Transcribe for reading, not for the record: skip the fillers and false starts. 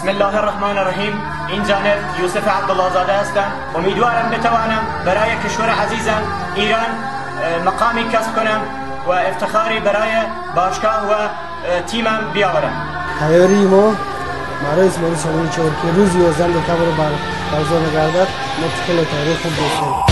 بسم الله الرحمن الرحیم. این جانب یوسف عبدالله هستم. امیدوارم بتوانم برای کشور عزیزم ایران مقامی کسب کنم و افتخاری برای باشگاه و تیمم بیاورم. تیاری ما برای اسماعیل سامانی 4 که روز 11 دکابر برگزار گردد، ما خیلی تیاری خوب داشتیم.